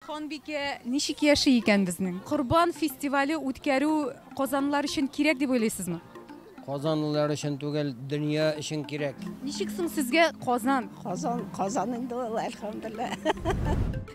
Ханбикә ничек яши икән безнең? Корбан фестивале үткәрү казанлылар өчен кирәк дип уйлыйсызмы? Казанлылар өчен түгел, дөнья өчен кирәк. Ничек соң сезгә Казан? Казан, Казан инде ул, әлхәмдуллаһ.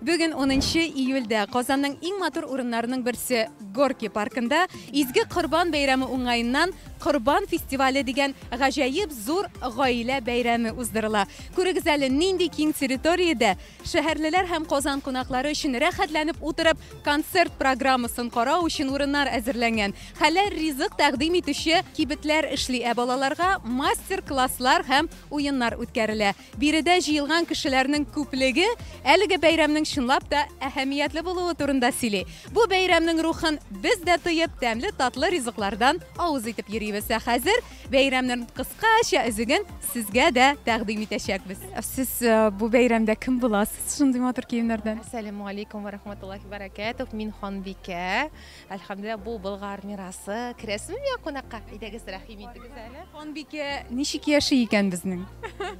Бүген 10 июльдә Казанның иң матур урыннарының берсе Горки паркында Изге Корбан бәйрәме уңаеннан Корбан фестивале дигән гаҗәеп зур гаилә бәйрәме уздырыла. Күрегез әле, нинди киң территориядә Шәһәрлеләр һәм Казан кунаклары өчен рәхәтләнеп утырып концерт программасын карау өчен урыннар әзерләнгән. Хәләл ризык тәкъдим итүче кибетләр эшли, ә балаларга мастер-класслар һәм уеннар үткәрелә. Биредә җыелган кешеләрнең күплеге әлеге бәйрәмнең чынлап та әһәмиятле булуы турында сөйли. Бу бәйрәмнең рухын без дә тоеп, тәмле-татлы ризыклардан авыз итеп йөрибез. Ә хәзер Бәйрәмнең кыскача өзеген сезгә дә тәкъдим итәчәкбез. Сез э, бу бәйрәмдә кем буласыз шундый матур киемнәрдән? Әссәләмү алейкум ва рахматуллахи баракатух. Мин Ханбикә. Әлхәмдүлилләһ, бу Болгар мирасы. Керәсезме миңа кунакка? Әйдәгез, рәхим итегез әле. Ханбикә ничек яши икән безнең?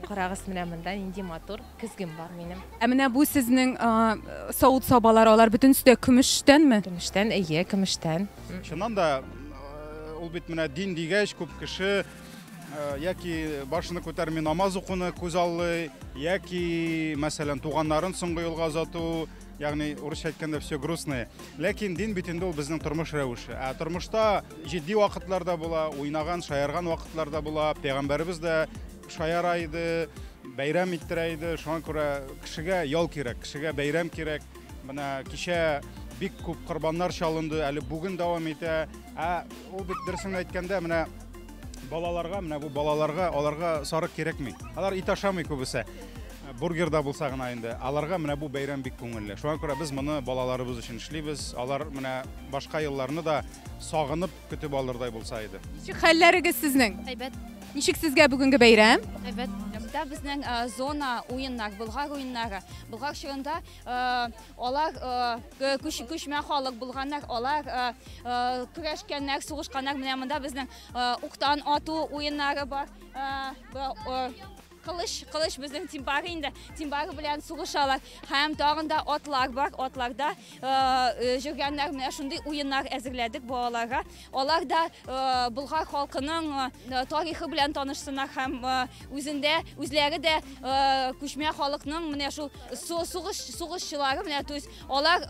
Карагыз, менә монда нинди матур көзгем бар минем. Ә менә бу сезнең савыт-сабалар, алар бөтенесе дә көмештәнме? Көмештән, әйе, көмештән. Чыннан да, ул бит менә дин дигәч, күп кеше яки башны күтәрми намаз укуны күз аллый, яки, мәсәлән, туганнарын соңгы юлга озату, ягъни урысча әйткәндә все грустное. Ләкин дин бит инде ул безнең тормыш рәвеше. Ә тормышта җитди вакытлар да була, уйнаган, шаярган вакытлар да була. Пәйгамбәребез дә шаяра иде, бәйрәм иттерә иде. Шуңа күрә кешегә ял кирәк, кешегә бәйрәм кирәк. Менә кичә бик күп корбаннар чалынды, әле бүген дәвам итә. Ә ул бит дөресен әйткәндә, менә балаларга, менә бу балаларга, аларга сарык кирәкми. Алар ит ашамый күбесе. Бургер да булса гына инде. Аларга менә бу бәйрәм бик күңелле. Шуңа күрә без моны балаларыбыз өчен эшлибез. Алар менә башка елларны да сагынып көтеп алырдай булса иде. Ничек хәлләрегез сезнең? Әйбәт. Ничек сезгә бүгенге бәйрәм? Әйбәт. Монда безнең э, зона уеннар, Болгар уеннары. Болгар чорында э, алар э, күч, күчмә халык булганнар, алар көрәшкәннәр, сугышканнар. Менә монда безнең уктан ату уеннары бар. Кылыч, кылыч безнең тимбары инде. Тимбары белән сугышалар. Һәм тагын да атлар бар. Атларда йөргәннәр. Менә шундый уеннар әзерләдек балаларга. Алар да Болгар халкының тарихы белән танышсыннар һәм үзендә үзләре дә күчмә халыкның менә шул сугыш сугышчылары менә то есть алар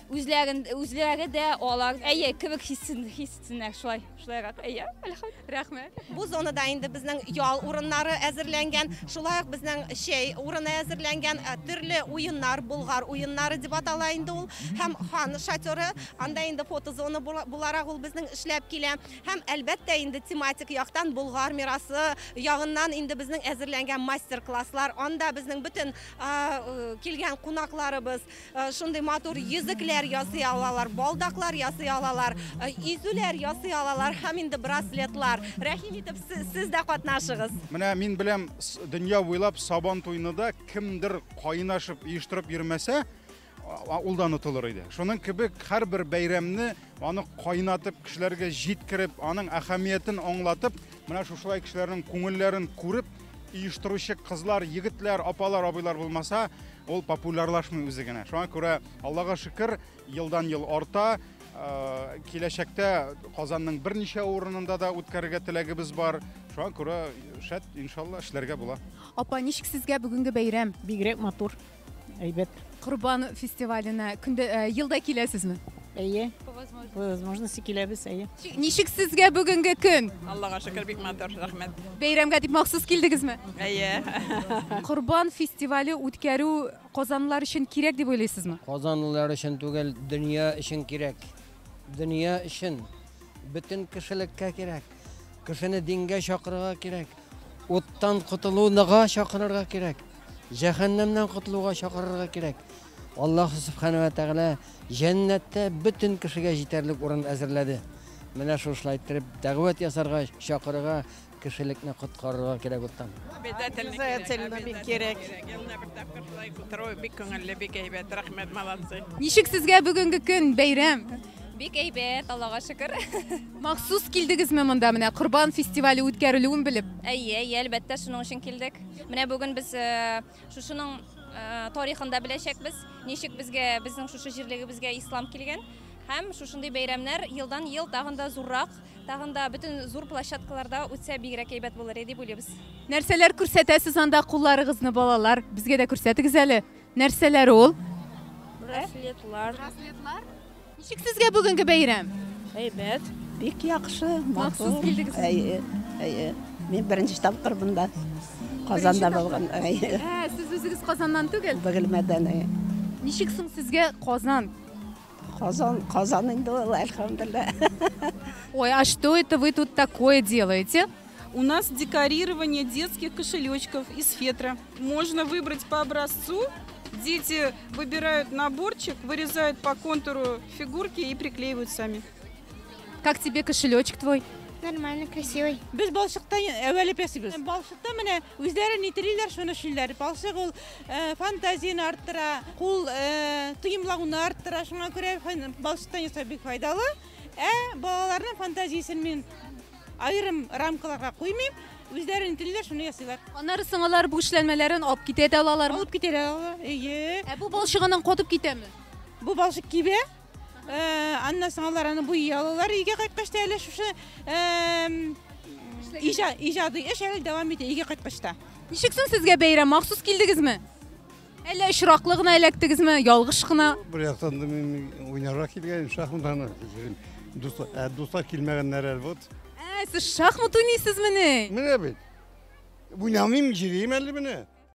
үзләрен үзләре дә алар әйе кебек хиссен хиссеннәр шулай шулайрак әйе әлхәмдүлилләһ. Рәхмәт. Бу зонада инде безнең ял урыннары әзерләнгән, шулай ук безнең чәй урыны әзерләнгән, э, төрле уеннар, болгар уеннары дип атала инде ул, һәм хан шатеры, анда инде фотозона буларак ул безнең эшләп килә. Һәм әлбәттә инде тематик яктан болгар мирасы ягыннан инде безнең әзерләнгән мастер-класслар, анда безнең бөтен э, килгән кунакларыбыз Э, шундый матур йөзекләр ясый алалар, балдаклар ясый алалар, э, изүләр ясый алалар һәм инде браслетлар. Рәхим итеп сез дә катнашыгыз. Менә мин беләм, дөнья буйлап Сабан туйны да кемдер кайнашып, оештырып йөрмәсә, ул да онытылыр иде. Шуның кебек һәрбер бәйрәмне аны кайнатып, кешеләргә җиткереп, аның әһәмиятен аңлатып, менә шушылай кешеләрнең күңелләрен күреп, оештыручы кызлар, егетләр, апалар, абыйлар булмаса, Ул популярлашмый үзе генә. Шуңа күрә, Аллага шөкер, елдан-ел арта. Э, киләчәктә Казанның берничә урынында да үткәрергә теләгебез бар. Шуңа күрә, шәт, иншалла, эшләргә була. Апа, ничек сезгә бүгенге бәйрәм? Бигрәк матур, әйбәт. Корбан фестиваленә көндә, э, елда киләсезме? Әйе. По возможности киләбез, әйе. Ничек сезгә бүгенге көн? Аллага шөкер, бик матур, рәхмәт. Бәйрәмгә дип махсус килдегезме? Әйе. Корбан фестивале үткәрү казанлылар өчен кирәк дип уйлыйсызмы? Казанлылар өчен түгел, дөнья өчен кирәк. Дөнья өчен, бөтен кешелеккә кирәк. Кешене дингә чакырырга кирәк. Уттан котылуга чакырырга кирәк. Җәһәннәмнән котылуга чакырырга кирәк. Аллаһ Сүбхәнәһү вә Тәгалә җәннәттә бөтен кешегә җитәрлек урын әзерләде. Менә шушылай иттереп дәгъват ясарга, чакырырга, кешелекне коткарырга кирәк уттан. Обязательно бик кирәк. Елына бер тапкыр шулай утыру бик күңелле, бик әйбәт. Рәхмәт, молодцы. Ничек сезгә бүгенге көн, бәйрәм? Бик әйбәт, Аллага шөкер. Махсус килдегезме монда менә Корбан фестивале үткәрелүен белеп? Әйе, әйе, әлбәттә, шуның өчен килдек. Менә бүген без э, шушының тарихын да беләчәкбез, ничек безгә, безнең шушы җирлегебезгә ислам килгән. Һәм шушындый бәйрәмнәр елдан-ел тагын да зуррак, тагын да бөтен зур площадкаларда үтсә бигрәк әйбәт булыр иде дип уйлыйбыз. Нәрсәләр күрсәтәсез анда кулларыгызны, балалар? Безгә дә күрсәтегез әле. Нәрсәләр ул? Браслетлар. Браслетлар? Ничек сезгә бүгенге бәйрәм? Әйбәт. Бик яхшы, Махсус матур. килдегез. Әйе, әйе. Мин беренче тапкыр монда. Казанда булган. Әйе. Ә, сез үзегез Казаннан түгел? Бөгелмәдән. Әйе. Ничек соң сезгә Казан? Казан, Казан инде ул, әлхәмдүлилләһ. Ой, а что это вы тут такое делаете? У нас декорирование детских кошелечков из фетра. Можно выбрать по образцу. Дети выбирают наборчик, вырезают по контуру фигурки и приклеивают сами. Как тебе кошелечек твой? Нормально, красивый. Без балчыктан әвәләп ясыйбыз. Балчыкта менә үзләре ни телиләр, шуны эшлиләр. Балчык ул фантазияне арттыра, кул тоемлауны арттыра. Шуңа күрә балчыктан ясау бик файдалы. Ә балаларның фантазиясен мин аерым рамкаларга куймыйм. Үзләре ни телиләр, шуны ясыйлар. Аннары соң алар бу эшләнмәләрен алып китә дә алалармы? Алып китә дә алалар. Әйе. Ә бу балчык аннан катып китәме? Бу балчык кибә. Аннан соң алар аны буйый алалар. Өйгә кайткач та әле шушы иҗади эш әле дәвам итә өйгә кайткач та. Ничек соң сезгә бәйрәм? Махсус килдегезме? Әллә очраклы гына эләктегезме? Ялгыш кына? Бер яктан да мин уйнарга килгән шахматны. Дуслар, дуслар килмәгәннәр әле вот. Ә, сез шахмат уйныйсызмыни? Менә бит. Уйнамыйм, җөрим әле менә.